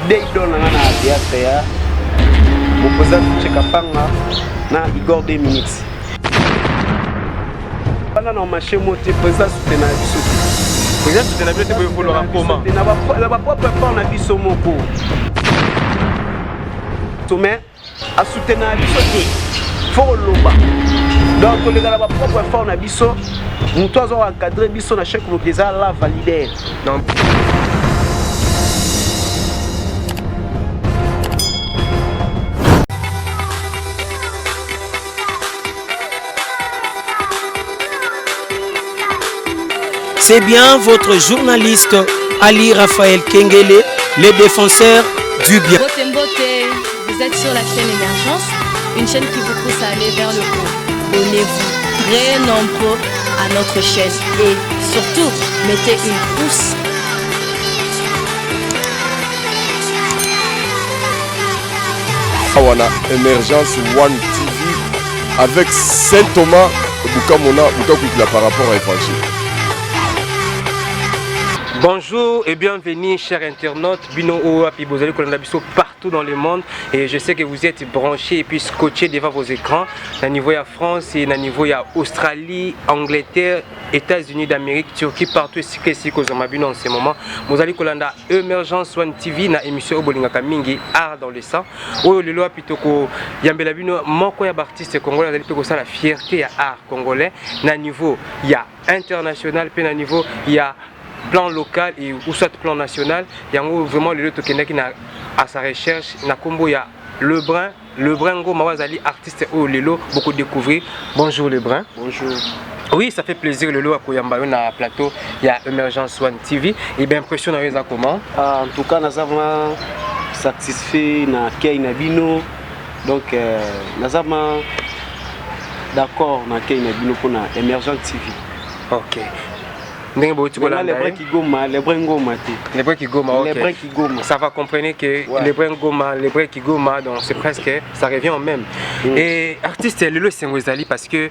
Deux idoles na nga na théâtre ya mon président Fiche Kapanga na Igor 2 minutes. Bana na marché mo te président soutena biso te. Président soutena biso te boye kolora comment? Na ba propre effort na biso moko. Mais a soutenir biso te. Faut koloba. Donc toleka na ba propre effort na biso. Moto azo encadrer biso na chaque mokili eza la valider. Donc C'est bien votre journaliste Ali Raphaël Kengele, le défenseur du bien. Mbote Mbote, vous êtes sur la chaîne Émergence, une chaîne qui vous pousse à aller vers le haut. Abonnez-vous très nombreux à notre chaîne et surtout, mettez une pouce. Awa na Emergence One TV avec Saint Thomas Bukamona Bukakuikila par rapport à Évangile. Bonjour et bienvenue chers internautes bino oyo wapi bozali kolanda biso partout dans le monde et je sais que vous êtes branchés et puis scotchés devant vos écrans na niveau ya France et na niveau ya Australie, Angleterre, États-Unis d'Amérique, Turquie, partout esika esika kozwama bino en ce moment bozali kolanda Emergence One TV na émission oyo bolingaka mingi art dans le sang oyo lelo wapi tokoyambela bino moko ya baartiste congolais azali mpe kosala fierté ya art congolais na niveau ya international mpe na niveau ya plan local et ou soit plan national. Yango vraiment lelo tokendaki na à sa recherche na kombo ya Lebrun. Lebrun Ngoma oyo azali artiste oyo lelo boko découvrir. Bonjour Lebrun. Bonjour. Oui, ça fait plaisir lelo akoyamba yo na plateau ya Emergence One TV. Et bien impression na yo eza comment? Ah, en tout cas naza vraiment satisfait na accueil na bino. Donc naza vraiment d'accord na accueil na bino pona Emergence TV. OK. Ndenge bouti kolanda Lebrun Kigoma, Lebrun Ngoma te. Lebrun Kigoma, OK. Lebrun Kigoma. Ça va comprendre que ouais. Lebrun Ngoma, Lebrun Kigoma, donc c'est presque ça revient au même. Et artiste lelo esengo ezali parce que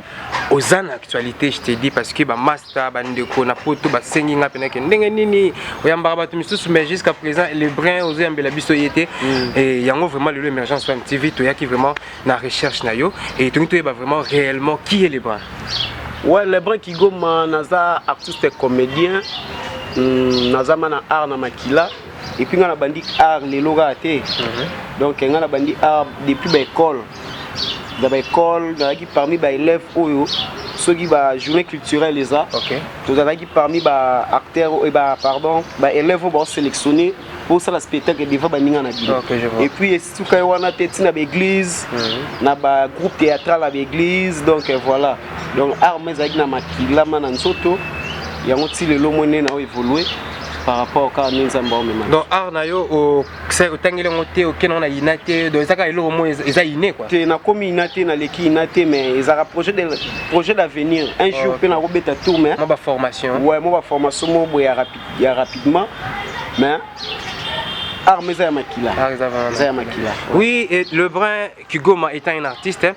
oza na actualité, je te dis, parce que ba master ba ndeko na poto ba sengi nga pena ke ndenge nini oyambaka bato misusu mais jusqu'à présent Lebrun ozoyambela biso ye te. Et yango vraiment lelo Emergence One TV toyaki vraiment na recherche na yo et tolingi toyeba vraiment réellement qui est Lebrun. Ouais, Lebrun Kigoma naza artiste comédien, naza mana art na makila et puis nga na bandi art lelo kaka te. Donc nga na bandi art depuis ba école. Dans ba école, nazalaki parmi ba élèves oyo soki ba journée culturelle eza. Tozalaki parmi ba acteurs et ba pardon, ba élèves oyo ba sélectionner pour ça la spectacle devant baninga na bino. Ok, je vois. Et puis esuka ye wana te tina ba église, na ba groupe théâtral ya ba église, donc voilà. Donc art ma ezalaki na makila ma na nzoto yango ti lelo mone na évoluer par rapport kaka nde Nzambe aomema. Donc art na yo otangeli yango te, okende yango na ina te, donc ezaka eloko moko eza inné quoi. Te, nakomi ina te, naleki ina te, mais ezalaka projet d'avenir. Un jour mpe nakobeta tour, mais Mwa ba formation. Ouais, mwa ba formation moko boye ya rapidement, mais art eza ya makila. Art eza vraiment Eza ya makila. Oui, et Lebrun Kigoma étant un artiste, hein,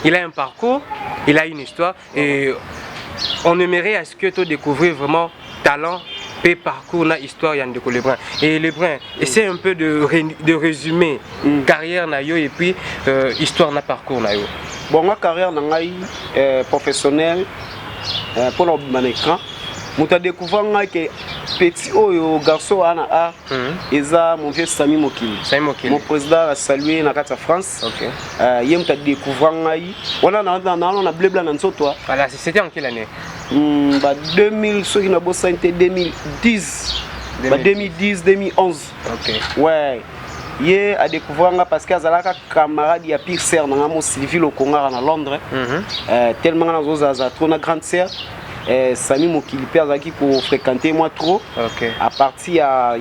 il a un parcours, il a une histoire et on aimerait à ce que tu découvres vraiment talent et parcours na histoire ya ndeko Lebrun. Et Lebrun, essaie un peu de résumer carrière na yo et puis histoire na parcours na yo. Bon, ma carrière na ngai professionnelle pour le écran, moto a découvert ngai que petit oyo garçon wana a eza mon vieux Sami Mokili. Sami Mokili. Mon président a salué na kati ya France. Ye moto a découvert ngai. Wana na, na, na, na bleu blanc na nzoto, hein. Voilà, c'était en quelle année? Ba 2000, soki na bosani te, 2010. Ba 2010, 2011. Ouais. Ye a découvert nga parce que azalaka camarade ya pire sœur na nga mo Sylvie Lokongara na Londres. Tellement nga nazozaza trop na grande sœur. Sami Mokili pe azalaki ko fréquenter moi trop. À partir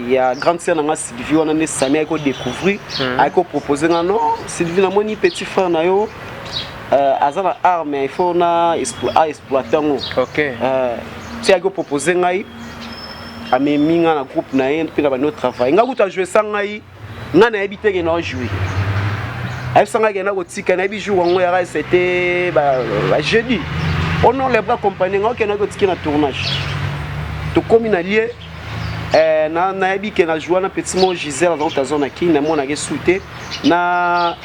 ya grande sœur na nga Sylvie wana nde Sami ayaki ko découvrir, ayaki ko proposer nga non Sylvie na moni petit frère na yo aza na art mais il faut na a exploiter yango. Ti ayaki ko proposer ngai, amemi nga na groupe na ye mpe na bandi travailler. Nga kuta jouer sa ngai, nga nayebi te ke na jouer. Ayebisa ngai ke na kotika, nayebi jour yango yaka, c'était ba jeudi. Oh non, les bras accompagnés, nga okende kotika na tournage. Tokomi na lieu, Nayebi ke na joua na petit mo Gisèle azalaki aza na Kin, namonaki su te na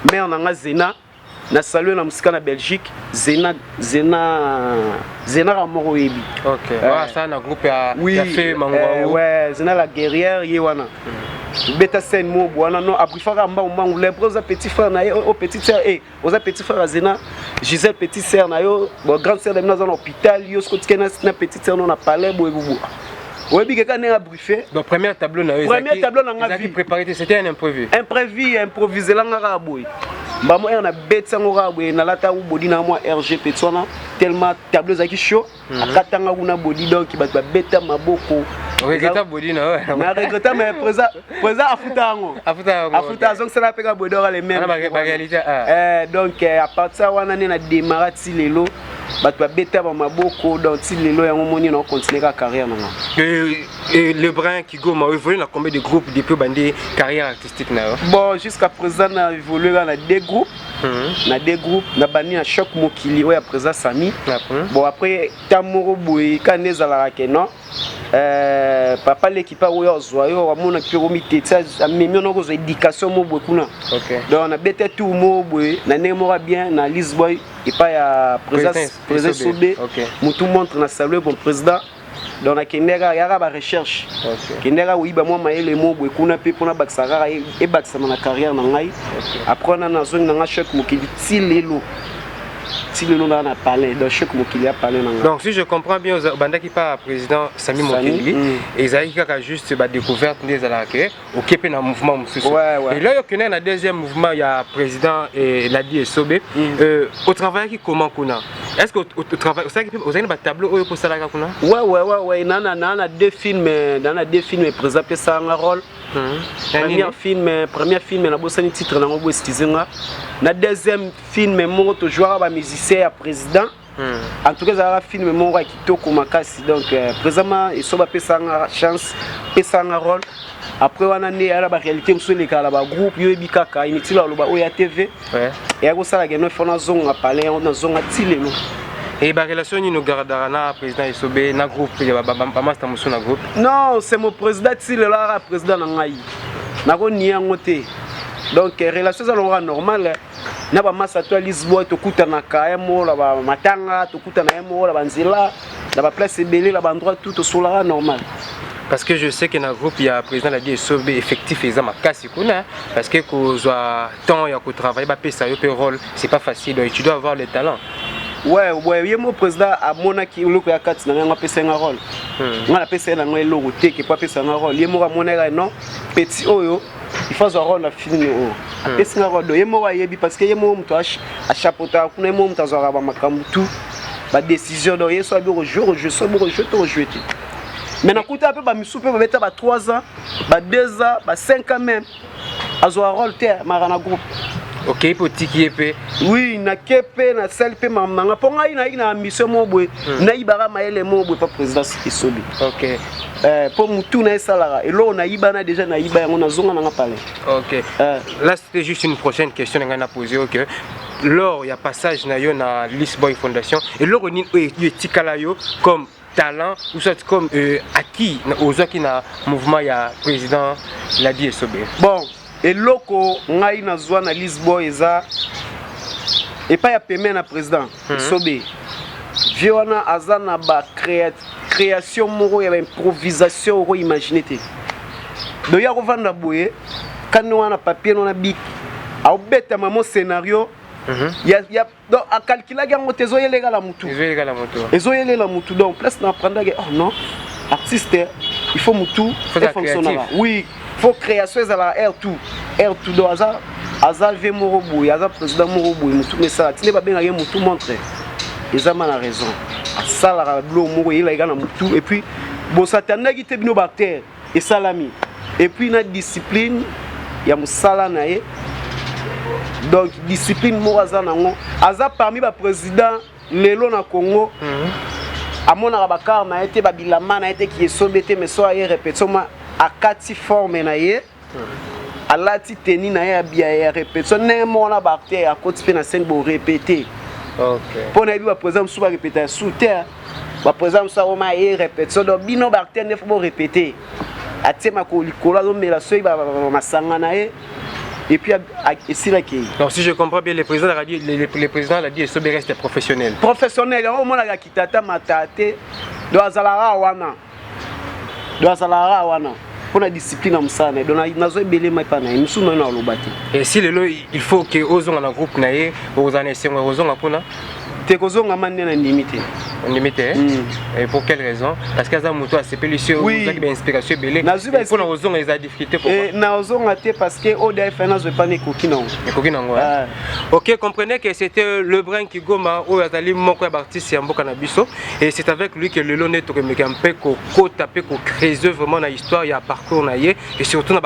mare na nga Zena. Na salue na mosika na Belgique, Zena, Zena, Zena ka moko oyebi. Ok. Asala na groupe ya Oui, ya fe Mangwau. Ouais, Zena la guerrière, ye wana. Beta scène mo wana non abrifaka mbangu mbangu lebre oza petit frère na ye, o petite sœur, eh oza petit frère ya Zena, Gisèle petite sœur na yo, bon, grande sœur na bino aza na hôpital, yo soki otike na petite sœur no na palais boye bubu. Oyebi keka ndenge abrife. Donc premier tableau na yo Premier tableau na nga ezalaki vie. préparé te, c'était un imprévu. Imprévu, improvisé langa kaka boye. Mbamo r na beti yango kaka boye, nalata bodi na mwa rg petit wana tellement tableau ezalaki chaud, akatanga kuna bodi, donc bato babeta maboko. Regretta bodi na yo. Na regretta, mais président afuta yango. Afuta yango. Afuta, azongisela mpe kaka boye donc le même. Wana ba réalité, ah. Donc à partir wana nde na démarra ti lelo, bato babeta bamaboko, donc ti lelo yango moni na continue kaka carrière na nga. Et le Brun Kigoma évolue dans combien de groupes depuis bandi carrière artistique na yo? Bon, jusqu'à présent na évolué kaka na deux groupes. Na deux groupes, na bandi na Choc Mokili oyo ya président Sami. Bon, après ta moko boye ka nde ezalaka ke non, papa leki mpe oyo azwa yo, amonaki mpe komiteti, amemi yo na kozwa éducation mo boye kuna. Donc nabeta tour moko boye na ndenge moko ya bien na Lisboy epai ya président. Président. Président. Sobe. Sobe. Mutu montre na salue bon président, donc nakendeka yaka barecherche, kendeka koyiba mwa mayele mo boye kuna mpe mpona bakisa kaka ebakisama na carrière na ngai. Après wana nazongi na nga Choc Mokili ti lelo, ti lelo naa na palais, donc Choc Mokili ya palais na nga. Donc si je comprends bien, obandaki pa président Sami Sami, Mokili, ezalaki kaka juste badécouverte nde ezalaka ke oke mpe na mouvement mosusu. Ouais. Et là okende na deuxième mouvement ya président Ladi Esobe. Otravaillaki comment kuna? Est ce que osalaki mpe, ozalaki na batableau oyo mpo osalaka kuna? Ouais, na deux films, na deux films président apesaka rôle. Na nini? Premier film nabosani titre nango bo, excuse nga. Na deuxième film moko tozwaka bamusicien ya président. En tout cas ezalaka film moko ya kitoko makasi, donc présentement eso bapesanga chance, pesanga rôle. Après wana nde ya na baréalité mosusu elekaka na bagroupe, yo yebi kaka, inutile aloba oyo ya TV. Eya kosalaka eno fo nazonga palais, yango nazonga ti lelo. Et barelation nini ogardaka na président Esobe, na groupe ya bamaster mosusu na groupe? Non, c'est mon président ti lelo, aka président na ngai, nakonia yango te. Donc relation eza longoka normal na bamasa to ya Lisboa, tokutanaka ye moko na bamatanga, tokutana ye moko na banzela, na baplace ebele, na baendroit tout, tosolaka normal. Parce que je sais que na groupe ya président Ladi Esobe, effectif eza makasi kuna, parce que kozwa temps ya kotravailler, bapesa yo mpe rôle, c'est pas facile, donc tu dois avoir le talent. Ouais, ye mo président amonaki eloko ya kati na ngai, yango apesa nga rôle. Ngai napesa ye nango eloko te ke po apesa nga rôle. Ye moko amonaki non, petit oyo il faut azwa rôle na film oyo, apesi nga rôle. Donc ye moko ayebi, parce que ye moko moto achapotaka kuna, ye moko moto azwaka bamakambo tout, badécision. Donc ye so abi kojouer, kojouer, so abi kojouer to kojouer te. Mais nakuta mpe bamisu mpe babeta ba 3 ans, ba 2 ans, ba 5 ans, même azwaka rôle te maka na groupe. Okei mpe otiki ye mpe? Oui, nake mpe nasali mpe makambo na nga, mpo ngai nayaki na ambition moko boye, nayibaka mayele moko boye pa président Esobe. Mpo mutu na esalaka eloko nayibana déjà, nayiba yango, nazonga nanga palais. Ok. Là, c'était juste une prochaine question na ngai na posé. Ok, lors ya passage na yo na Lisboy Fondation, eloko nini oyo etikala yo comme talent ou soit comme acquis ozwaki na mouvement ya président Ladi Esobe? Bon, eloko ngai nazwa na Lisboy eza epai ya peme na président Esobe. Vie wana aza na bacréation moko ya baimprovisation oko imagine te. Donc ya kovanda boye kani wana papier wana bic, aobetama mo scénario ya, donc akalkulaki yango te, ezoyeleka na mutu. Ezoyeleka na moto. Ezoyelela mutu. Donc place na apprendaki, oh non, artiste il faut mutu efonctionnaka. Oui, faut création ezalaka air tout, air tout. Donc aza vie moko boye, aza président moko boye, mutu mesala tinde babengaka ye mutu montre, eza ma na raison, asalaka biloko moko eyelaki na mutu et puis bosatandaki te bino baacteur esalami, et puis na discipline ya mosala na ye. Donc discipline moko aza nango, aza parmi baprésident lelo na Congo. Amonaka bakar na ye te, babilamba na ye te, ki Esobe te, mais so aye répétition ma akati forme na ye, alati teni na ye ya répétition ndenge moko na baacteur, akoti mpe na scène borépété. Mpo nayebi baprésident mosusu barépéta ya su te. Baprésident mosusu akoma ye répétition, donc bino baacteur nde faut borépéter. Atie makolo likolo, azomela soki masanga na ye et puis esilaki ye. Donc si je comprends bien, le président de la radio, le président l'a dit, Esobe reste professionnel. Professionnel, yango omonaka kita ata mata te. Donc azalaka wana, donc azalaka wana mpona discipline ya mosala na ye. Donc nazo ebelema epa na ye, mosusu nayo na oloba te. Et si lelo il faut que ozonga na groupe na ye, ozala na esengo ya kozonga kuna? Te, kozongama nde na ndimi te. Ondimi te? Et pour quelle raison? Parce que aza moto asepeli so ozwaki bainspiration ebele. Nazwi mpona kozonga eza difficulté, pourquoi? Nazonga te parce que oyo daf nazwa epana ekoki nango. Ekoki nango. Ok, comprenez que c'était Le Brun Kigoma, oyo azali moko ya baartiste ya mboka na biso, et c'est avec lui que lelo nde tokomeka mpe kokota mpe kocreuser vraiment na histoire ya parcours na ye et surtout na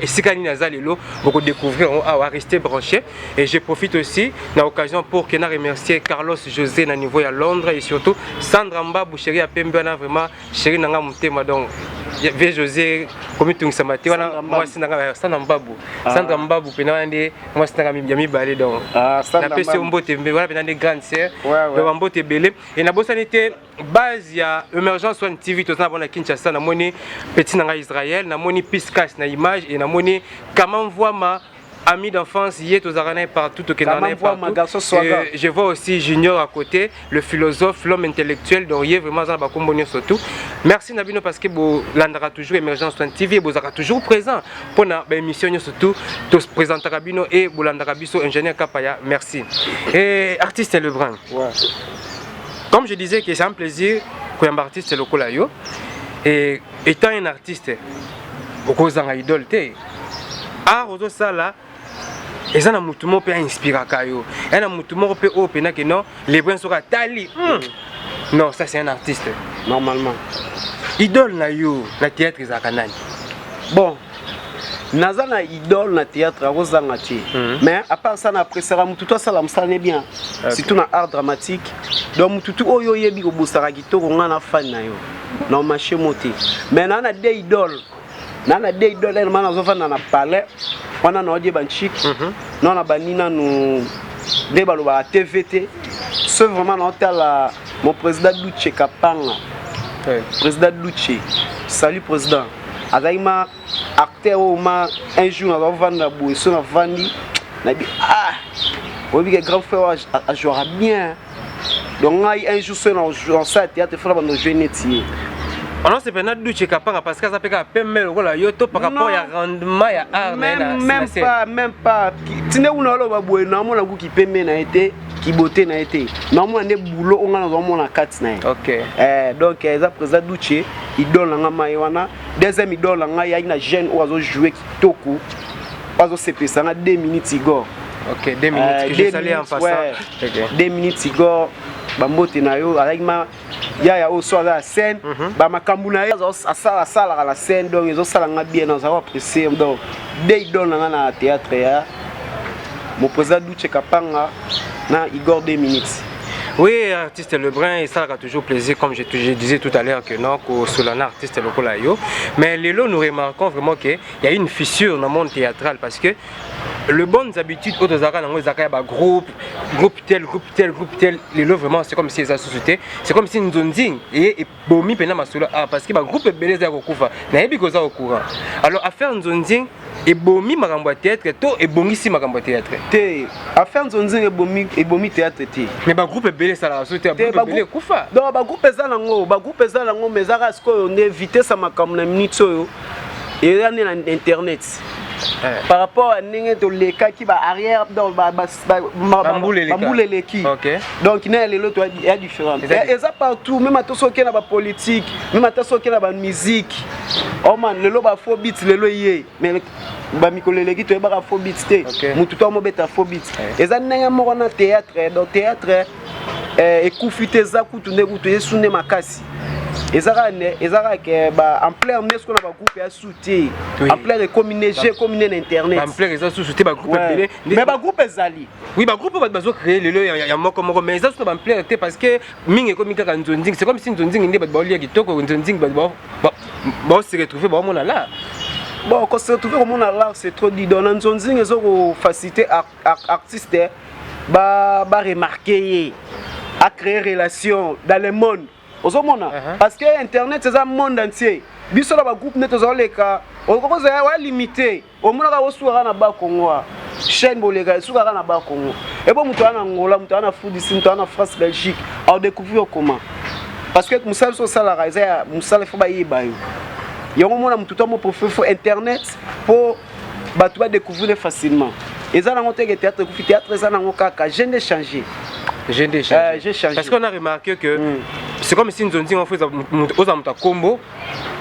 esika nini aza lelo. Bokodécouvrir yango awa, rester branché. Et je profite aussi na occasion pour que na remercier Carlos José na niveau ya Londres et surtout Sandra Mbabu, chéri ya pembe wana, vraiment chéri na nga motema. Donc vie José komitungisama te, wana mwasi na nga Sandra Mbabu. Sandra Mbabu mpena wana nde mwasi na nga ya mibale. Donc napesi yo mbote mbe wana mpena nde grande sœur. Donc bambote ebele. E nabosani te base ya Émergence One TV, toza na bona Kinshasa. Namoni petit na ngai Israël, namoni Piscas na image et namoni Kamamvwama, ami d'enfance, ye tozalaka na ye partout, tokendaka na ye partout. Je vois aussi Junior à côté, le philosophe, l'homme intellectuel. Donc ye vraiment aza na bakombo nyonso tout. Merci na bino parce que bolandaka toujours Émergence One TV, bozalaka toujours présent mpona baémission nyonso tout toprésentaka bino e bolandaka biso. Ingénieur Kapaya, merci. Et artiste Lebrun, comme je disais que c'est un plaisir koyamba artiste lokola yo, et étant un artiste, okozanga idole te. Art ozosala eza na motu moko mpe ainspiraka yo, eza na motu moko mpe oyo mpenake non, Lebrun soki atali, non, ça c'est un artiste. Normalement. Idole na yo na théâtre ezalaka nani? Bon, naza na idole na théâtre, akozanga te. Mais à part ça, na appréciaka motu to asala mosala ne bien, surtout na art dramatique. Donc motu tu oyo oyebi kobosaka kitoko, nga na fan na yo na omashe mo te. Mais naa na deux idole, naa na deux idole. Elema nazovanda na palais wana, naodieba nchik no na bani nanu nde balobaka TV te. So vraiment naotala mon président Duche Kapanga. Président Duche, salut président. Azalaki ma acteur oyo ma un jour nazovanda boye, so navandi nabi, ah, oyebi ke grand frère oyo ajouera bien. Donc ngai un jour soki nasala théâtre, fona bando jouer neti ye. On se pena Duche Kapanga parce que aza mpe kaka pembe lokola yo to par rapport ya rendement ya art na ye même, même pas, même pas. Tinde kuna oloba boye, naomona kuki pembe na ye te, kibote na ye te, naomona nde boulot oyo ngai nazomona kati na ye. Donc eza président Duche, idole na nga mai wana. Deuxième idole na ngai yaki na jeune oyo azojoue kitoko, oyo azosepelisa nga, 2 minutes Igor. Ok, 2 minutes, que je salue en passant. Ouais. 2 minutes Igor, bambote na yo. Azalaki ma yaya oyo so aza na scène, bamakambo na ye asalaka na scène, donc ezosala nga bien, nazala apprécier. Donc deux idole na nga na théâtre ya mon président Duche Kapanga na Igor 2 minutes. Oui, artiste Lebrun, et ça a toujours plaisir, comme je disais tout à l'heure, que non, que Solana artiste lokola yo. Mais lelo, nous remarquons vraiment qu'il y a une fissure dans le monde théâtral parce que les bonnes habitudes, autres nango ezaka ba groupe, groupe tel, groupe tel, groupe tel, lelo vraiment c'est comme si eza société, c'est comme si nzonzing et bomi pena masolo ah parce que ba groupe ebele eza kokufa. Nayebi koza au courant. Alors affaire nzonzing ebomi makambo ya théâtre to ebongisi makambo ya théâtre? Te, affaire nzonzing ebomi théâtre te. Mais bagroupe ebele esalaka so te, bagroupe ebele ekufa. Donc bagroupe eza nango, bagroupe eza nango, mais ezaka sikoyo nde vitesse ya makambo na minute oyo eza nde na internet par rapport à ndenge tolekaki ba arrière, donc bambula eleki. Donc na ya lelo ya différent, eza partout, même ata soki na bapolitique, même ata soki na bamusique. Oman lelo bafaux beat lelo ye, mais bamikolo eleki toyebaka faux beat te. Motu to amobeta faux beat, eza ndenge moko na théâtre. Donc théâtre ekufi te, eza kutu nde kutu esu nde makasi. Eza kaka ne, eza kaka ke ba ampleur nde sikoyo na bagroupe ya su te. Ampleur ekomi ne g, ekomi nde na internet. Ampleur eza susu te, bagroupe ebele. Mais bagroupe ezali. Oui, bagroupe oyo bato bazocréer lelo ya moko moko, mais eza susu na baampleur te parce que mingi ekomi kaka nzonzing. C'est comme si nzonzing nde bato baolia kitoko, nzonzing bato baose retrouver, baomona la. Bon, kose retrouver, komona l'art, c'est trop dit. Donc na nzonzing eza kofaciliter artiste baremarquer ye, a créer relation dans le monde. Ozomona, parce que internet eza monde entier. Biso na bagroupe nde tozoleka, okokozala wa limité. Omonaka osukaka na Bakongo, a chaîne boleka esukaka na Bakongo. Ebo moto aza na Angola, moto aza na Fudisi, moto aza na France, Belgique, aodécouvrir comment? Parce que mosala biso osalaka eza ya mosala, faut bayeba yo. Yango omona motu to mo faut internet mpo bato badécouvrir facilement. Eza nango teke théâtre ekufi, théâtre eza nango kaka je nde changer. Je nde changer. J'ai changé. Parce qu'on a remarqué que c'est comme si nzonzi en fait oza moto akombo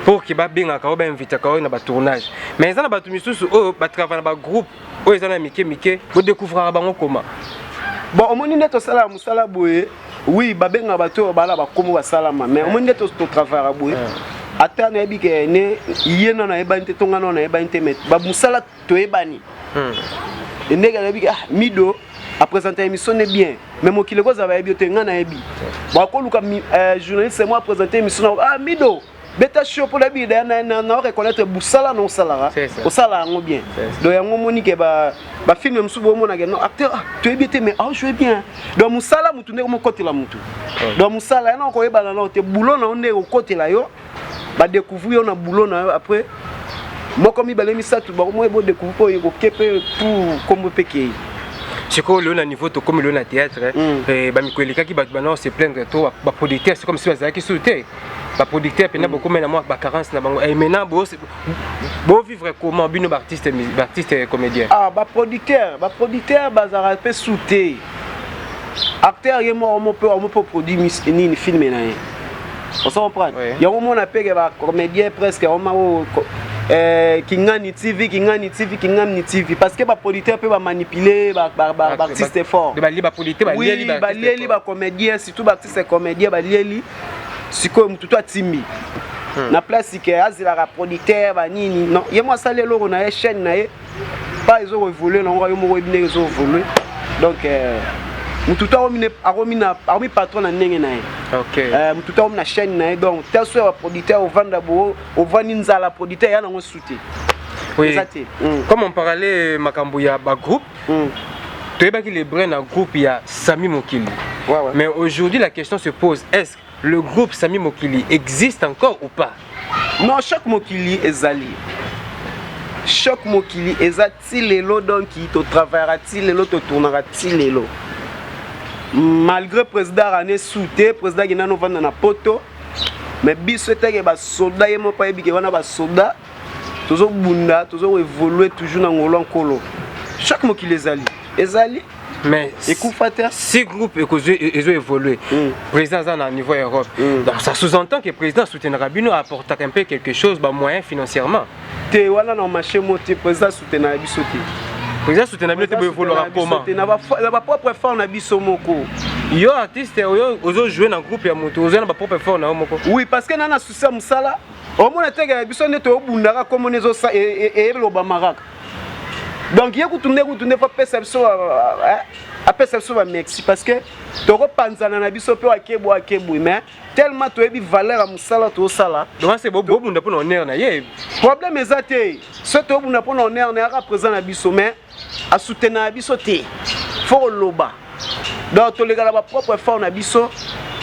pour ke babengaka oyo, bainvitaka oyo na batournage, mais eza na bato misusu oyo batravaille na bagroupe oyo eza na mike mike, bodécouvraka bango koma? Bon, omoni nde tosalaka mosala boye, oui, babengaka bato oyo bala bakombo basalama, mais omoni nde totravaillaka boye, ata nayebi ke ne ye nano nayebani te, tonga nano nayebani te, mais bamosala toyebani. Ndenge nayebi ke, ah, Mido aprésente émission ne bien, mais mokili ekozala bayebi yo te. Ngai nayebi bakoluka journaliste mo aprésente émission na, ah, Mido beta show, mpo nayebi na reconnaître busala na osalaka, osala yango bien. Donc yango omoni ke bafilm mosusu bomonake non, acteur, ah, toyebi te, mais ajoue bien. Donc mosala mutu ndenge mokotela mutu, donc mosala yana okoyebana nao te, boulot na yo nde okotela yo, badécouvrir yo na boulot na yo. Après moko, mibale, misato, bakomoye bodécouvrir mpo oke mpe pour kombo mpe kei. Sikoyo lelo na niveau tokomi lelo na théâtre, bamikolo elekaki bato bana se plaindre to baproducteur, c'est comme si bazalaki susu te baproducteur mpena, bokomi na mwa bacarence na bango. Et maintenant bovivre comment, bino baartiste, baartiste comédien? Ah, baproducteur bazalaka mpe su te. Acteur ye moko mo mpe mo mpe produit nini, film na ye, ozo comprendre? Yango omona peke bacomédien presque oma oyo Kingani TV, Kingani TV, Kingani TV, parce que baproducteur mpe bamanipule baartiste fort. Oui, balieli bacomédien, surtout baartiste comédien balieli. Sikoyo motu to atimbi na place ke azelaka producteur banini, non, ye mo asali eloko na ye, chaîne na ye pa ezokoévolue nango, yo moko oyebi ndenge ezoévolue. Donc motu to akomi patron na ndenge na ye. Motu to akomi na chaîne na ye, donc te so ya baproducteur ovanda bo ovandi nzala, producteur ya nango su te. Oui. Comme on parlait makambo ya bagroupe, toyebaki Lebrun na groupe ya Sami Mokili. Mais aujourd'hui la question se pose: est-ce le groupe Sami Mokili existe encore ou pas? Non, Choc Mokili ezali, Choc Mokili eza ti lelo. Donc totravaillera ti lelo, totournera ti lelo, malgré président rane su te, président akenda novanda na Poto, mais biso etake basoda, ye moko ayebi ke wana basoda tozobunda, tozoévolue toujours na ngolo ya Nkolo. Choc Mokili ezali, ezali. Mais ekufa te. Si groupe ezo évoluer, président aza na niveau Europe, donc ça sous-entend que président soutenera bino, apportaka un peu quelque chose, bamoyen financièrement. Te, wana na marché mo te, président soutenaka biso te. Président soutenera bino te, boévoluera comment? Na bapropre effort na biso moko. Yo artiste oyo ozojouer na groupe ya moto, oza na bapropre effort na yo moko? Oui, parce que na na susi ya mosala, omona teke biso nde toyobundaka, komona elobama kaka. Donc ye kutu nde, kutu nde faut apesa biso, apesa biso bamerci, parce que tokopanzana na biso mpe akebwe akebwe, mais tellement toyebi valeur ya mosala tozosala. Donc se bobunda mpona honneur na ye. Problème eza te, so tobunda mpona honneur na yaka présent na biso, mais asoutenaka biso te, faut koloba. Donc tolekala bapropre effort na biso.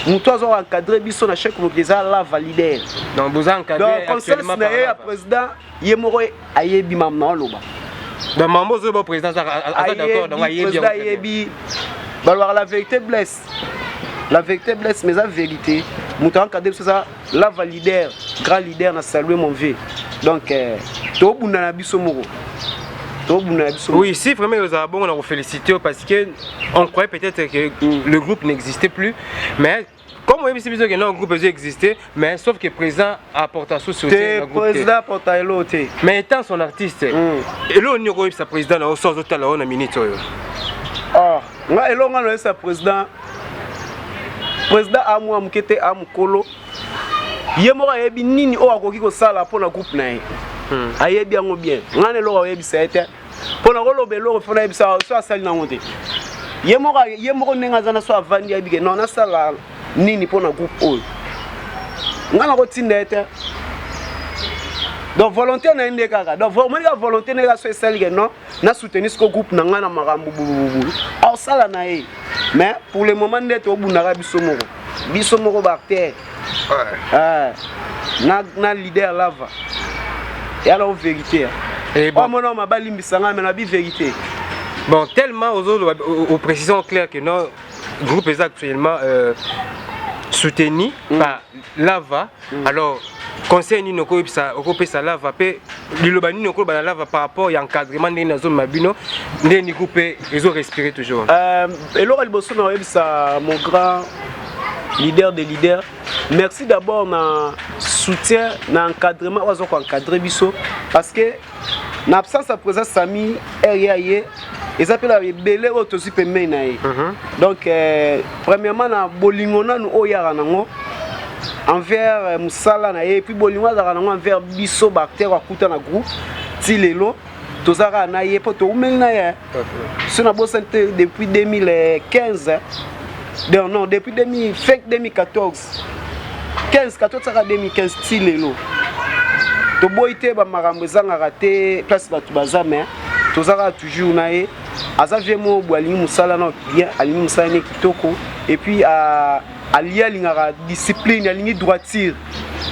Moto aza encadre biso na chaque mokili eza Lava leader. Donc boza encadré. Donc conscience na ye ya président, ye moko ayebi mamu na oloba. Donc mambo ozoyeba, président aza d'accord, donc ayebi. Président ayebi. Balobaka la vérité blesse, la vérité blesse, mais eza vérité. Moto encadre biso eza Lava leader, grand leader na salue mon vieux. Donc tobunda na biso moko, tobunda na biso. Oui, si vraiment ozala bongo, na koféliciter parce que on croyait peut-être que le groupe n'existait plus, mais comme oyebisi biso ke non, groupe ezo exister, mais sauf que président apporta so te. Président apporta elo te. Mais étant son artiste, elo nini okoyebisa président na yo so azotala oyo na minute oyo? Ah, nga elo nga nayebisa président, président amwa moke te, amokolo ye moko ayebi nini oyo akoki kosala mpo na groupe na ye. Ayebi yango bien. Nga na eloko akoyebisa ye te, mpo na koloba eloko fo nayebisa so asali nango te. Ye moko, ye moko ndenge aza na so avandi, ayebi ke non, nasala nini mpo na groupe oyo. Nga nakotinda ye te. Donc volonté na ye nde kaka, donc omoni kaka volonté nde kaka so esali ke non, nasoutenir siko groupe na ngai na makambo bulubulu aosala na ye. Mais pour le moment nde tobundaka biso moko, biso moko baacteur. Ouais. Na leader Lava ya la vérité. Et bon. Oh, mon homme abalimbisa nga, mais na bi vérité. Bon, tellement aux précisions claires que non, groupe est actuellement soutenu par Lava. Alors, conseil nini okoyebisa, okopesa Lava, mpe liloba nini okoloba na Lava par rapport ya encadrement, ndenge nazomema bino, ndenge ni groupe ezo respirer toujours? Eloko ya liboso na oyebisa mon grand leader de leader, merci d'abord na soutien, na encadrement oyo aza koencadre biso, parce que na absence ya président Sami ria, ye eza mpe na ebele oyo tozwi pembeni na ye. Donc premièrement, na bolingo nanu oyo yaka nango envers mosala na ye, et puis bolingo azalaka nango envers biso baacteur akuta na groupe ti lelo toza kaka na ye, mpo toumeli na ye. So nabosani te, depuis 2015, non, non, depuis 2000, fin 2014, 15, 14 saka 2015 ti lelo, toboyi te, bamakambo ezangaka te place bato baza, mais toza kaka toujours na ye. Aza vie moko boye, alingi mosala na bien, alingi mosala ne kitoko, et puis alie alingaka discipline, alingi droiture,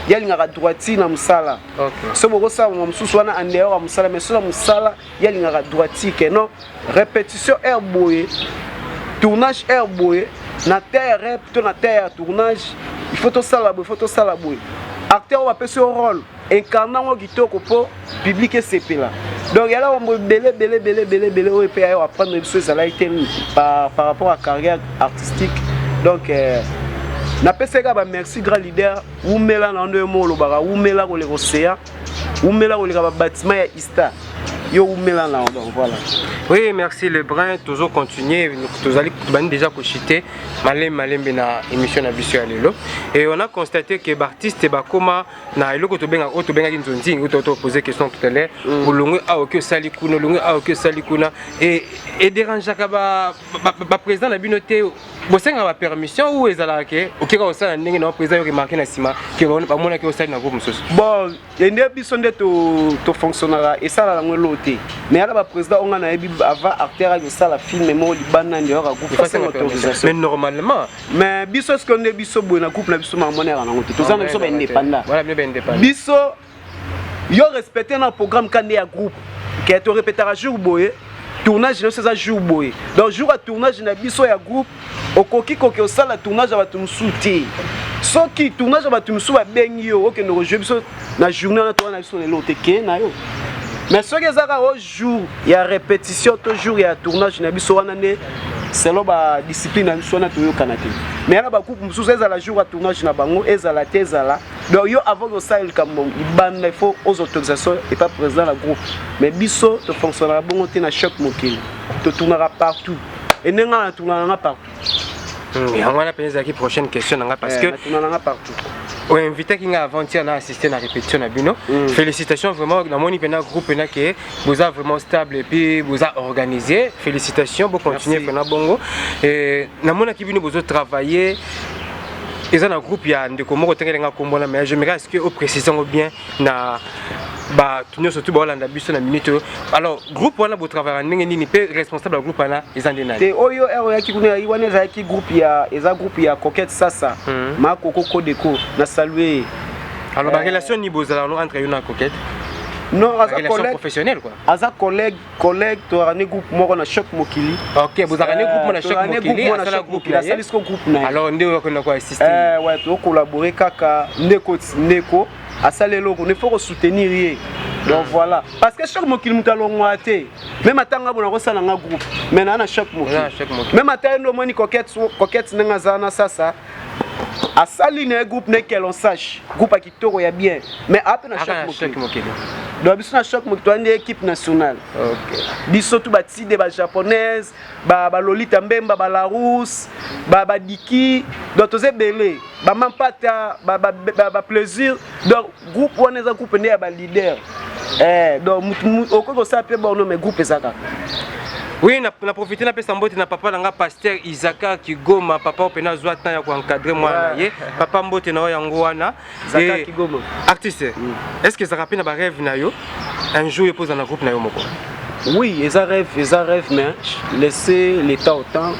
ye alingaka droiture na mosala. So bokosala mama mosusu wana en dehors ya mosala, mais so na mosala, ye alingaka droiture, ke non, répétition heure boye, tournage heure boye, na terre rep to na terre ya tournage, il faut tosala boye, il faut tosala boye. Acteur oyo bapesi yo rôle, incarne yango kitoko mpo public esepela. Donc yala mambo ebele ebele ebele ebele ebele oyo mpe ayo apprendre biso ezalaki te par rapport à carrière artistique. Donc napesaki kaka bamerci, grand leader, wumela na ndo yo mo olobaka, wumela koleka océan, wumela koleka babâtiment ya ista, yo wumela na. Donc voilà. Oui, merci Le Brun. Toujours continuer, tozali bani déjà kochite malembe malembe na émission na biso ya lelo, et on a constaté que baartiste bakoma na eloko tobenga, oyo tobengaki nzonzi, oyo to poser question tout à l'heure. Olongwe awa, oki osali kuna, olongwe awa, oki osali kuna, et edérangeaka baprésident na bino te? Bosengaka bapermission ou ezalaka ke okeka kosala ndenge na président yo remarque na nsima ke bamonaki osali na groupe mosusu? Bon, nde biso nde tofonctionnaka, esala yango elo te, mais ala baprésident oyo nga nayebi, avant acteur aki kosala film moko libanda, nde yoka groupe asenga autorisation. Mais normalement. Mais biso siko nde biso boye na groupe na biso, makambo yaka nango te, toza na biso baindépendant. Voilà, bino baindépendant. Biso yo respecte na programme ka nde ya groupe, ke torépétaka jour boye, tournage nyonso eza jour boye. Donc jour ya tournage na biso ya groupe, okoki koke osala tournage ya bato mosusu te. Soki tournage ya bato mosusu babengi yo, okende kojouer, biso na journée wana toza na biso lelo te, kee na yo. Mais soki eza kaka o jour ya répétition to jour ya tournage na biso wana, nde selon badiscipline na biso wana toyokana te. Mais yana bagroupe mosusu, ezala jour ya tournage na bango, ezala te, ezala. Donc yo, avant kosala likambo libanda, il faut aux autorisation epa président na groupe. Mais biso tofonctionnaka bongo te. Na Choc Mokili totournaka partout, e ndenge nga natournaka nanga partout. Yango wana mpenza ezalaki prochaine question na nga, parce que natournaka nanga partout. Oinvitaki nga avant-hier na assister na répétition na bino. Félicitations vraiment, namoni mpena groupe mpena ke boza vraiment stable et puis boza organisé. Félicitations, bocontinue mpena bongo. Namonaki bino bozotravailler, eza na groupe ya ndeko moko otengelenga nkombo na, mais j'aimerais est-ce que oprécise yango bien na bato nyonso tu baolanda biso na minute oyo. Alors, groupe wana botravaillaka ndenge nini, mpe responsable ya groupe wana eza nde nani? Te, oyo ere oyaki kuna wana, ezalaki groupe ya, eza groupe ya Coquette Sasa. Ma Koko Kodeko, na salue. Alors, barelation nini bozala no entre yo na Coquette? Non, aza relation collègue professionnelle quoi. Aza collègue, tozalaka ne groupe moko na Choc Mokili. Ok, bozalaka ne groupe moko na Choc Tozalaka ne groupe Mokili. moko na Asala Choc groupe Mokili. na ye. Asali siko groupe na ye. Alors nde okenda koassiste? Ouais, tocollabore kaka ndeko ndeko asali eloko ne, faut kosoutenir ye. Donc voilà, parce que Choc Mokili, moto alongwaka te. Même ata nga bona kosala nga groupe, mais naa na Choc Mokili. Oza na Choc Mokili. Même ata ye nde omoni Coquette, Coquette ndenge aza na sasa, asali na ye groupe ne, que l'on sache, groupe ya kitoko ya bien, mais ape na Aka Choc na Choc Mokili. Mokili. Donc biso na Choc Mokili toza nde équipe nationale. Biso tu batide, bajaponaise, balolita mbemba, balarousse, badiki, donc toza ebele, bamampata, baplaisir. Donc groupe wana eza groupe nde ya baleader. Donc okoki kosala mpe borno, mais groupe eza kaka. Oui, na profite napesa mbote na papa na nga, pasteur Isaka Kigoma, papa oyo mpena azwa temps ya koencadre mwana na ye. Papa, mbote na yo yango wana. Zaka Kigoma. Artiste, est ce que ezalaka mpe na barêve na yo, un jour yo mpo oza na groupe na yo moko? Oui, eza rêve, eza rêve, mais laisser l'état au temps,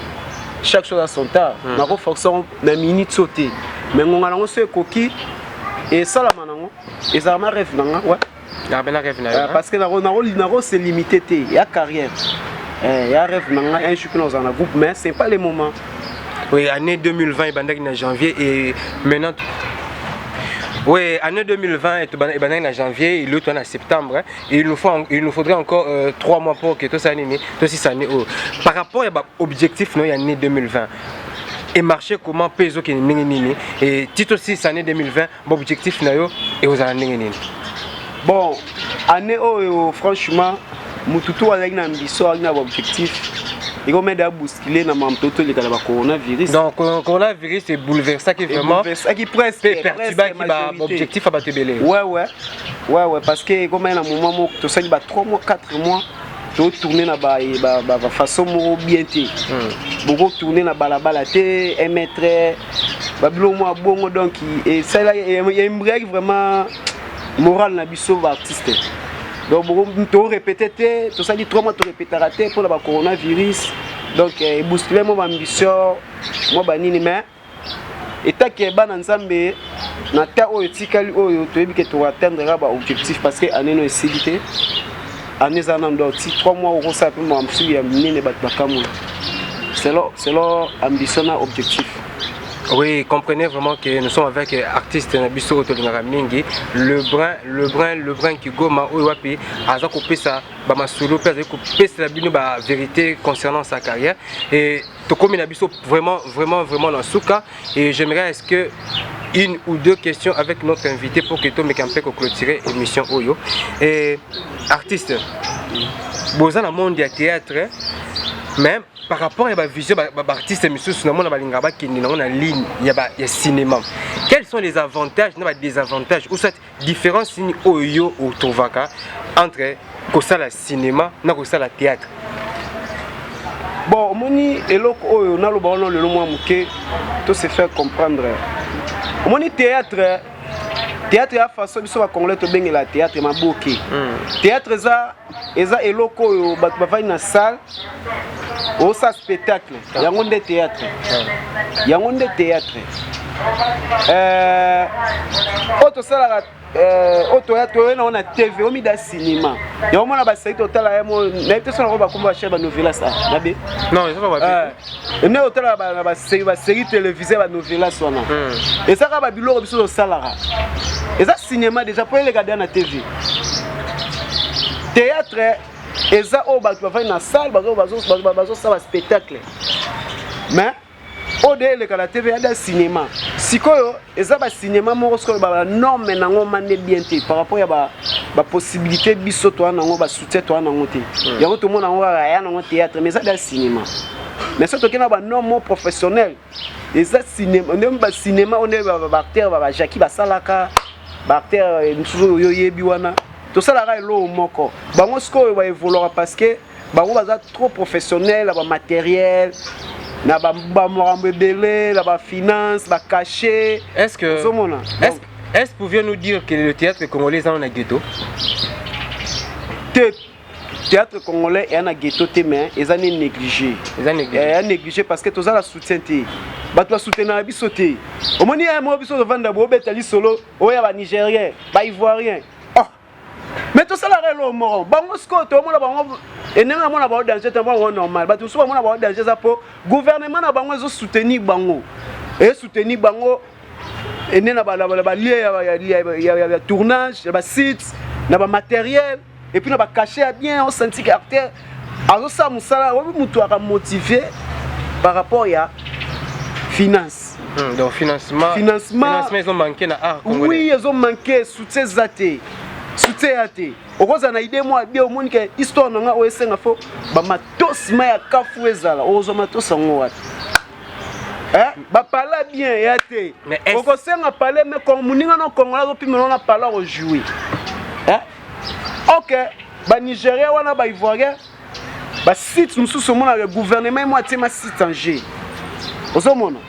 chaque chose à son temps. Nakoforce na minute so te. Mais ngonga nango so ekoki, esalama nango, ezala ma rêve na nga, ouais. Ah, ben, rêve na yo, parce que nako se limité te ya carrière, ya rêve na nga un jour mpe nazala na groupe, mais c'est pas le moment. Oui, année 2020 ebandaki na janvier et maintenant, oui, année 2020 ebandaki na janvier, il est en septembre, hein, et il nous faudrait encore 3 mois pour que tout ça nini, tout ça année oyo. Par rapport à objectif no ya année 2020 et marché comment mpe ezokende ndenge nini, et ti aussi année 2020, baobjectif na yo ekozala ndenge nini? Bon, année oyo, franchement, mutu to azalaki na ambition, azalaki na baobjectif, ekomeda bousculé na mamto toleka na bacoronavirus. Donc coronavirus ebouleversaki vraiment. Ebouleversaki presque. Perturbaki baobjectif ya bato ebele. Ouais, parce que ekomai na moment moko tosali ba 3 mois, 4 mois, totourne na bafaçon moko bien te, bokotourne na balabala te, 1 mètre, babiloko mwa bongo. Donc esalaki, embrayaki vraiment moral na biso baartiste. Donc torépété te, tosali 3 mois torépétaka te mpona bacoronavirus. Donc ebouscule mwa baambition, mwa banini, mais etake bana Nzambe, na ta oyo etikali oyo, toyebi ke toatteindre kaka baobjectif, parce que année no esili te, année eza nanu. Donc ti 3 mois okosala mpe makambo mosusu ya minene, bato bakamona selon ambition na objectif. Oui, comprenez vraiment que nous sommes avec artiste na biso tolingaka mingi, le brun, le brun, le brun Kigoma, oyo wapi aza kopesa bamasolo mpe azali kopesela bino ba vérité concernant sa carrière. Et tokomi na biso vraiment, vraiment, vraiment na suka, et j'aimerais est-ce que une ou deux questions avec notre invité pour que tomeka mpe koclôturer émission oyo. Et artiste, boza na monde ya théâtre, mais par rapport à bavision baartiste misusu namona balingaka bakende nango na ligne ya cinéma, quels sont les avantages na badésavantages ou soit différence nini oyo yo otrouvaka entre kosala cinéma na kosala théâtre? Bon, omoni, eloko oyo naloba wana lelo mwa moke to se faire comprendre. Omoni, théâtre ya façon biso bacongolais tobengela théâtre maboke. Théâtre eza eloko oyo bato bavandi na salle, osala spectacle, yango nde théâtre, yango nde théâtre. Oyo tosalaka, oyo toya toye nango na TV, omida cinéma, yango mona basali totala ye mo, nayebi te so nango bakomba bachaîne banovelas nabe. Non, eza pas. Nde otala na basérie télévisée, banovelas wana, eza kaka babiloko biso tosalaka, eza cinéma déjà po eleka deya na TV. Théâtre eza oyo bato bavandi na salle, bazosala spectacle, mais oyo de eleka na TV yada cinéma. Sikoyo eza bacinéma moko, sikoyo banorme nango mande bien te par rapport ya bapossibilité biso toa nango, basoutien toa nango te. Yango tomona yango kaka ya nango théâtre, mais eza da cinéma. Mais so tokei na banorme moko professionnel, eza cinéma. Nde bacinéma oyo nde baacteur bajaki basalaka, baacteur mosusu oyo oyebi wana, tosalaka eloko moko. Bango sikoyo baévoluaka parce que bango baza trop professionnel na bamatériel, na bamakambo ebele, na bafinance, bacachet. Est-ce que ozomona. Est-ce pouviez nous dire que le théâtre congolais eza na ghetto? Te, théâtre congolais eya na ghetto te, mais eza ne négligé. Eza négligé. Eya négligé parce que toza na soutien te, bato basoutenaka biso te. Omoni ya moko, biso tovanda boobeta lisolo oyo ya banigérien, baivoirien, oh, mais tosalaka eloko moko. Bango sikoyo tomona bango endenge namona bango danger te, bango normal. Bato mosusu bamona bango danger, eza mpo gouvernement na bango ezosoutenir bango, ezosoutenir bango ende na balie ya tournage, ya basite, na bamatériel et puis na bacachet ya bien. Osenti ke acteur azosala mosala oyebi, moto aka motivé par rapport ya finance. Donc financement. Financement. Financement ils ont manqué na art congolais. Oui, ezo manqué soutien, eza te, soutien ya te. Okozala na idée mwa bien, omoni ke histoire na nga oyo esenga fo bamatosi ma ya kafu ezala, okozwa matosi yango wapi? Bapala bien ya te. Okosenga pale, mais moninga na Congolais azopimela na pala akojoue. Ok, banigérien wana, baivoirien, basite mosusu omonaka gouvernement mo atie ma site en jeu, ozomona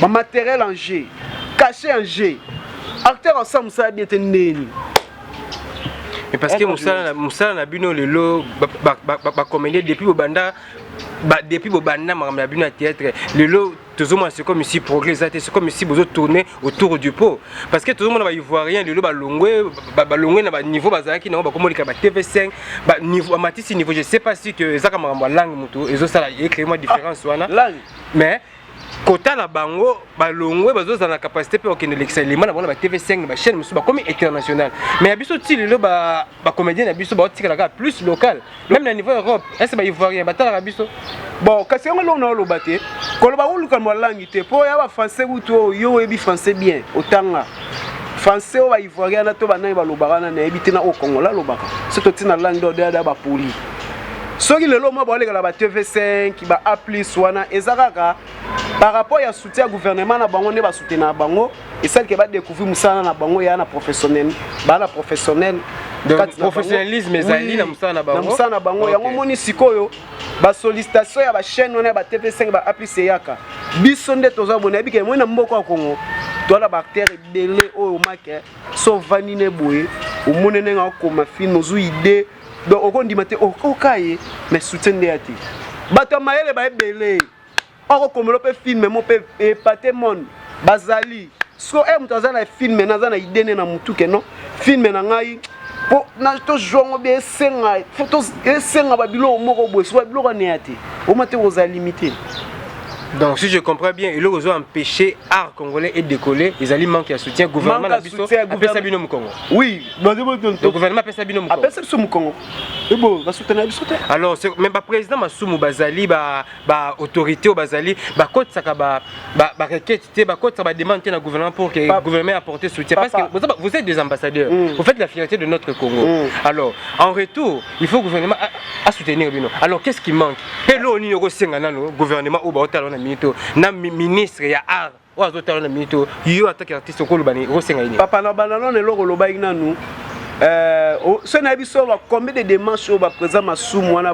bamatériel en jeu, cachet en jeu, acteur asala mosala bien te ndeni. Mais parce que mosala na bino lelo, bacomédien, depuis bobanda makambo na bino ya théâtre, lelo tozomona c'est comme si progrès eza te, c'est comme si bozotourner autour du pot, parce que tozomona baivoirien lelo balongwe na baniveau bazalaki nango, bakomolika ba TV5, baniveau bamatisi niveau. Je sais pas si que ezaka makambo ya langue moto ezosala ecréer mwa différence wana. Langue. Mais kotala bango, balongwe, bazozala na capacité mpe kokende lekisa elema na bango na ba TV5, na bachaîne mosusu, bakomi international. Mais ya biso ti lelo, bacomédien na biso baotikala kaka plus local, même na niveau Europe. Ese baivoirien batalaka biso? Bon, kasi yango eloko na oloba te, koloba koluka mwa langue te, mpo ya bafrançais kutu oyo yo oyebi français bien, otanga français. Oyo baivoirien na to banani balobaka wana, nayebi te na oyo Congolais alobaka. So totina langue do da bapoli. Soki lelo mwa baolekala ba TV5, ba A plus wana, eza kaka par rapport ya soutien ya gouvernement na bango nde basoutenaka bango, esalike badécouvrir mosala na bango ya na professionnel, baa na professionnel. Donc, professionnalisme ezali na mosala na bango. Na mosala na bango. Yango omoni sikoyo basollicitation ya bachaîne wana ya ba TV5, ba A plus eyaka biso nde toza boye. Nayebi ke moi na mboka ya Congo toza na baacteur ebele oyo make so ovandi ne boye, omoni ndenge akoma film, ozwi idée, donc okondima te okoka ye, mais soutien nde ya te. Bato ya mayele baebele, okokomela mpe film mo mpe epate monde bazali. So e moto aza na film na aza na idée ne na motu ke non, film na ngai mpo tozwango bien, esenga fo esenga babiloko moko boye. So babiloko aneya te, oma te kozala limité. Donc si je comprends bien, eloko ozo empêcher art congolais et décoller ezali manque ya soutien gouvernement na biso. Apesa bino mokongo? Oui. Le gouvernement apesa bino mokongo? Apesa biso mokongo, ebo basoutenir biso te. Alors, mais baprésident Masumu bazali baautorité oyo bazali bakotisaka barequête te, bakotisaka bademande te na gouvernement pour que le gouvernement apporte soutien, parce que vous êtes des ambassadeurs, vous faites la fierté de notre Congo. Alors en retour, il faut gouvernement à soutenir bino. Alors qu'est-ce qui manque? Mpe loo nini okosenga nano gouvernement oyo baotala na minute, na ministre ya art oyo azotala na minute yo, ataki artiste, okoloba nini, okosenga nini? Papa, na banda nano eloko olobaki nanu, so nayebi so ba combien de démarches oyo baprésident Masumu wana,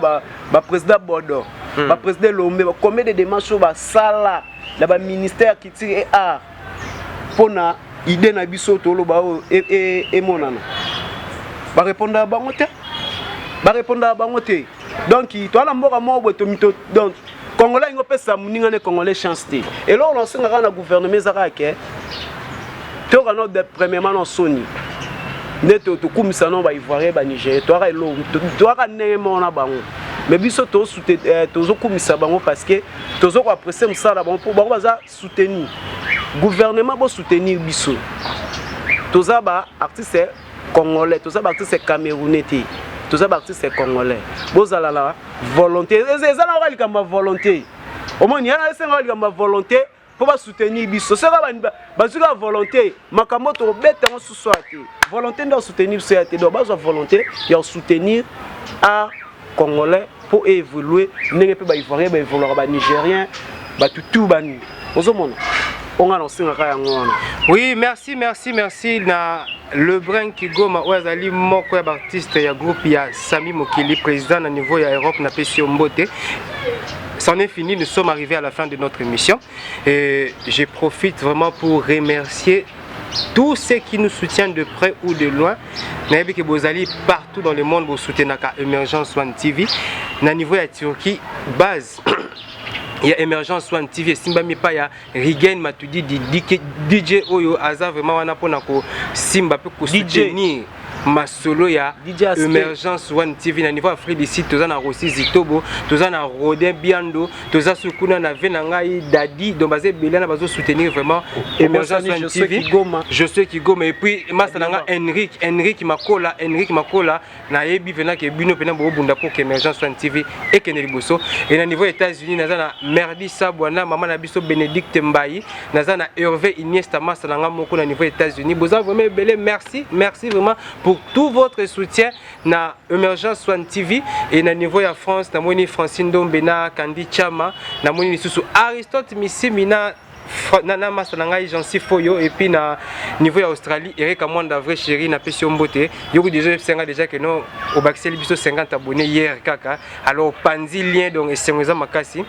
baprésident Bodo, baprésident Elombe, combien de démarches oyo basala na baministère ya culture et art mpona idée na biso toloba oyo emonana, barépondaka bango te, barépondaka bango te. Donc toza na mboka moko boye, donc Congolais alingi opesa moninga ne Congolais chance te. Eloko na osengaka na gouvernement eza kaka ke toyoka no premièrement na soni nde tokumisa no baivoirien, banigérien, toyaka eloko, toyaka ndenge moko na bango, mais biso tozokumisa bango parce que tozokoapprécier mosala na bango, mpo bango baza soutenir. Gouvernement, bosoutenir biso, toza baartiste congolais, toza baartiste camerounais te, toza baartiste congolais. Bozala na volonté, eza na kaka likambo ya volonté. Omoni yana esengaka likambo ya volonté mpo basoutenir biso. Soki bazwi kaka volonté, makambo tokobeta yango susu ya te. Volonté nde basoutenir biso ya te. Donc bazwa volonté ya kosoutenir art congolais mpo évolue ndenge mpe baivoirien baévoluaka, banigérien, bato tu bani ozomona onga na osengaka yango wana. Oui, merci, merci, merci na Lebrun Kigoma oyo azali moko ya baartiste ya groupe ya Sami Mokili, président na niveau ya Europe. Napesi yo mbote. C'en est fini, nous sommes arrivés à la fin de notre émission et je profite vraiment pour remercier tous ceux qui nous soutiennent de près ou de loin. Nayebi ke bozali partout dans le monde, bosoutenaka Émergence One TV. Na niveau ya Turquie, base ya Émergence One TV esimbami epai ya Rigen Matudi DJ oyo aza vraiment wana mpona kosimba mpe kosoutenir masolo ya Émergence One TV. Na niveau Afrique du Sud, toza na Rossi Zitobo, toza na Rodin Biando, toza su kuna na ve na ngai Dadi. Donc baza ebele na bazosoutenir vraiment Émergence One TV. Josué Kigoma, et puis masa na nga Henrik, Henrik Makola, Henrik Makola. Nayebi mpena ke bino mpena bobunda mpo ke Émergence One TV ekende liboso. E na niveau États-Unis, naza na Merdi Sabwa na mama na biso Bénédicte Mbayi, naza na Hervé Iniesta, masa na nga moko na niveau États-Unis. Boza vraiment ebele, merci, merci vraiment pour tout votre soutien na Émergence One TV. Et na niveau ya France, namoni Francine Ndombe na Kandi Chama, namoni lisusu Aristote Misimi na masa na ngai Jansi Foyo. Et puis na niveau ya Australie, Eric Amwanda, vrai chéri, napesi yo mbote. Yoku déjà esenga déjà que non, obakiseli biso 50 abonnés hier kaka, alors panzi lien, donc esengo eza makasi.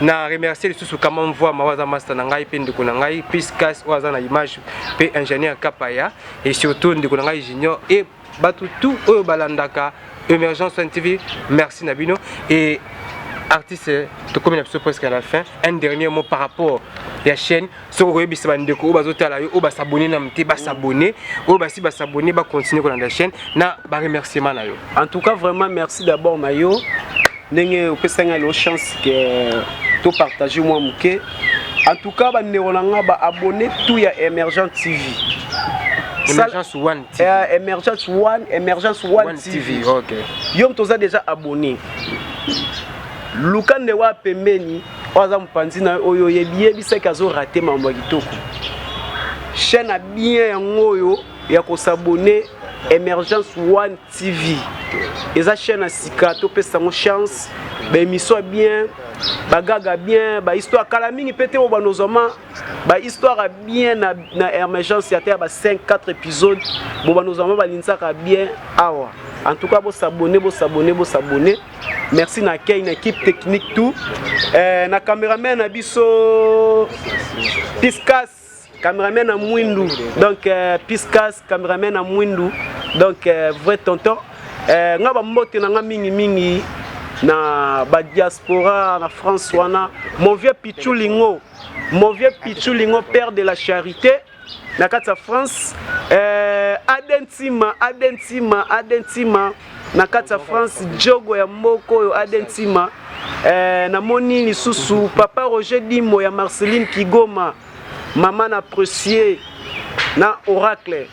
Na remercier lisusu Kama Mvoi Mawa, aza master na ngai mpe ndeko na ngai Piscas oyo aza na image, mpe ingénieur Kapaya, et surtout ndeko na ngai Junior et Bato tout oyo balandaka Emergence One TV, merci na bino. Et artiste, tokomi na biso presque à la fin. Un dernier mot par rapport ya chaîne. Soki okoyebisa bandeko oyo bazotala yo, oyo basabone na te, basabone, oyo basi basabone, bacontinue kolanda chaîne, na baremerciement na yo. En tout cas, vraiment merci d'abord na yo ndenge opesaki ngai lelo chance ke topartage mwa moke. En tout cas, bandeko na nga, baabonné tout ya Emergent TV. Emergence One TV. Emergence One, Emergence One, One TV. TV, ok. Yo moto oza déjà abonné, luka nde wa pembeni oyo aza mopanzi na yo, oyo oyebi, yebisaki azorater mambo ya kitoko. Chaîne ya bien yango oyo ya kosabonner, Emergence One TV, eza chaîne ya sika. Topesa yango chance. Baémission ya bien, bagaga bien, bahistoire kala mingi mpe te oyo banozwama bahistoire ya bien na Emergence ya te ya ba 5 4 épisode bo banozwama balinzaka bien awa. En tout cas, bosabonner, bosabonner, bosabonner. Merci na accueil, na équipe technique tout, na cameraman na biso Piscas, cameraman na mwindu. Donc Piscas, cameraman na mwindu, donc vrai tonton. Nga bambote na nga mingimingi na badiaspora na France wana, mon vieux Pichu Lingo, mon vieux Pichu Lingo, père de la charité na kati ya France, Adentima, Adentima, Adentima na kati ya France, jogo ya mboka oyo Adentima. Namoni lisusu papa Roger Dimo ya Marceline Kigoma, mama na apprécié na Oracle.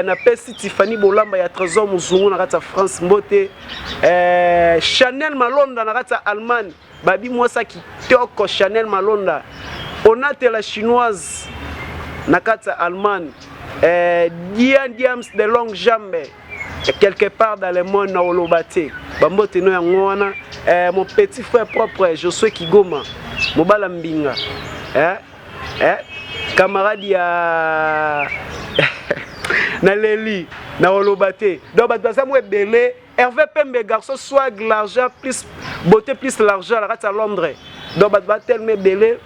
Napesi Tiffany Bolamba ya Trésor Mozungu na kati ya France mbote. Chanel Malonda na kati ya Allemagne, babi mwasa kitoko Chanel Malonda, Onate la chinoise na kati ya Allemagne, Dian Diams de longue jambe quelque part dans le monde na oloba te, bambote no yango wana. Mon petit frère propre Josué Kigoma, mobala mbinga, camarade ya naleli na oloba te. Donc bato baza mo ebele. Hervé Pembe, garçon swag, l'argent plus beauté plus l'argent na kati ya Londres. Donc bato batelema ebele,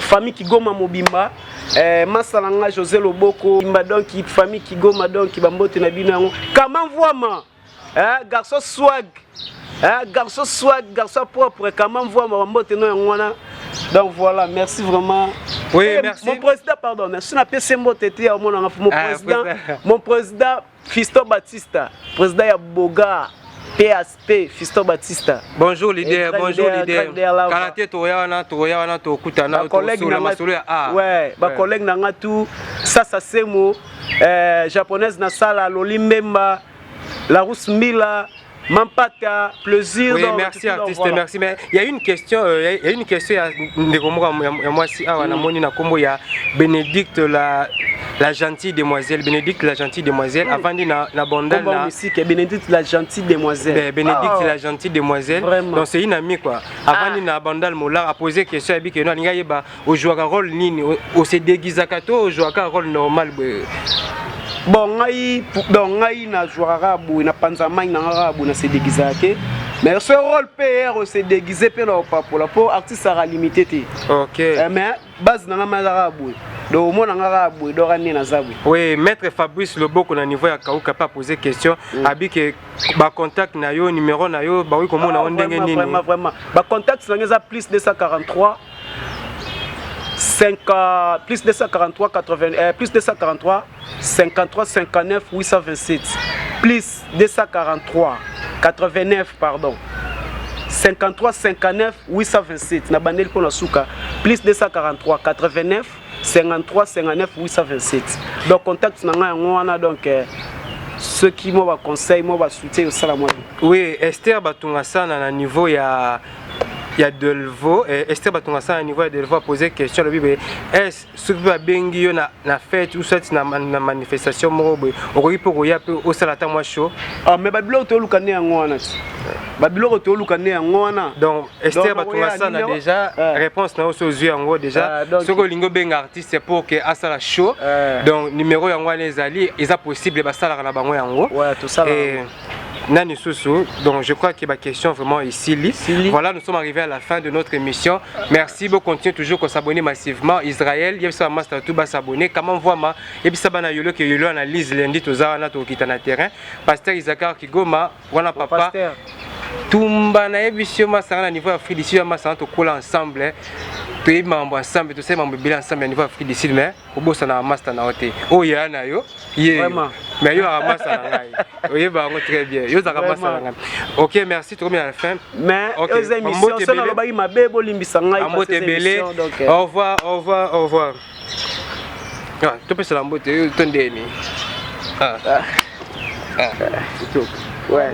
famille Kigoma mobimba, masala nga José Loboko mba. Donc famille Kigoma, donc bambote na bino yango. Kama Mvwama, garçon swag, garçon swag, garçon propre, Kama Mvwama, bambote no yango wana. Donc voilà, merci vraiment. Oui, merci. Mon président, pardon, merci napesi mbote te ya omonanga mon Ah, président, président. mon président Fiston Batista, président ya Boga PSP, Fiston Batista. Bonjour leader. Et grand Bonjour leader, leader. grand leader là. Kala te toya wana tokutana. Bacollègue tosola na nga- masolo ya art. Ouais, bacollègue na nga tout sasa semo, japonaise na sala Loli Mbemba, la Rousse Mbila Mampata plaisir. Oui, donc, merci donc, artiste, voilà. merci. Mais il y a une question, il y a une question ya ndeko moko ya mwasi awa namoni na kombo ya Bénédicte la gentille demoiselle, Bénédicte la gentille demoiselle, avandi na Bandal Kombo na musique, Bénédicte la gentille demoiselle. Ben, Bénédicte Oh. la gentille demoiselle. Vraiment. Donc c'est une amie quoi. Avandi na Bandal Mola a posé question abi que no alinga yeba ojouaka rôle nini, o se déguisaka to ojouaka rôle normal boye? Bon, ngai, donc ngai nazwaka boye, napanza mai na nga kaka boye, na se déguisaka te, mais ce rôle mpe ere ose déguise mpe na opapola mpo artiste aka limité te. Mais base na nga ma azaka boye, donc omona nga kaka boye, donc ane naza boye. Oui, maître Fabrice Loboko na niveau ya Kauka pas poser question. Abi que ba contact na yo, numéro na yo, ba oui komona Ah, on ndenge vraiment, nini. Vraiment, vraiment, bacontact na nga eza plus 243 5, plus 243 80, plus 243 53 59 827, plus 243 89, pardon, 53 59 827. Na bandeli mpo na suka, plus 243 89 53 59 827. Donc contact na ngai yango wana. Donc soki mwa baconseil, mwa basoutien, osala mwa bien. Oui, Esther Batunga sana na niveau ya Delvaux, Esther Batunga sana na niveau ya Delvaux a posé question, lobi be est soki babengi yo na fête ou soit na manifestation moko boye, okoki mpe koya mpe osala ata mwa show? Ah, mais babiloko toyoluka nde yango wana ti, babiloko toyoluka nde yango wana. Donc Esther Donc, Batunga nakoya sana déjà réponse na yo so ozwi yango déjà. Donc- Soki olingi obenga artiste pour ke asala show, donc numéro yango wana ezali, eza possible, basalaka na bango yango. Ouais, tosala. Et Nani susu, donc je crois que ma question vraiment ici. Voilà, nous sommes arrivés à la fin de notre émission. Merci beaucoup, continuez toujours à s'abonner massivement. Israël, yebisa master tout va s'abonner. Comment voit ma yebisa bana yolo que yolo analyse lundi toza na to kita na terrain. Pasteur Isaac Kigoma, wana papa. Pasteur. Tumba na yebisi yo masanga na niveau ya Afrique du Sud ya masanga tokola ensemble toyebi makambo ensemble tosali makambo ebele ensemble na niveau ya Afrique du Sud mais kobosana masta na yo te oyo yaya na yo ye mais yo aka masta na ngai oyeba yango très bien yo ozalaka masta na ngai ok merci tokomi à la fin mais eza émission so nalobaki mabe bolimbisa ngai mbote ebele euh. au revoir au revoir au revoir ah, topesela mbote yo to ndeni ah. Ah. Ah. Ouais.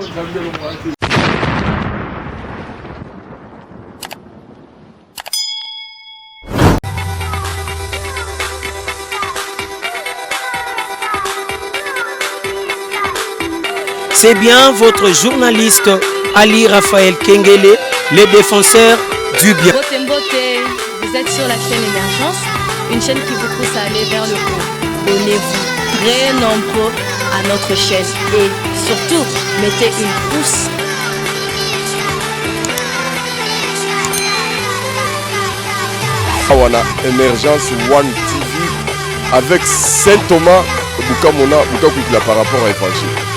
C'est bien votre journaliste Ali Raphaël Kengele, le défenseur du bien. Mbote Mbote, vous êtes sur la chaîne Émergence, une chaîne qui vous pousse à aller vers le haut. Donnez-vous très nombreux à notre chaîne et surtout, mettez une pouce. Awa na Emergence One TV avec Saint Thomas Bukamona Bukakuikila par rapport à évangile.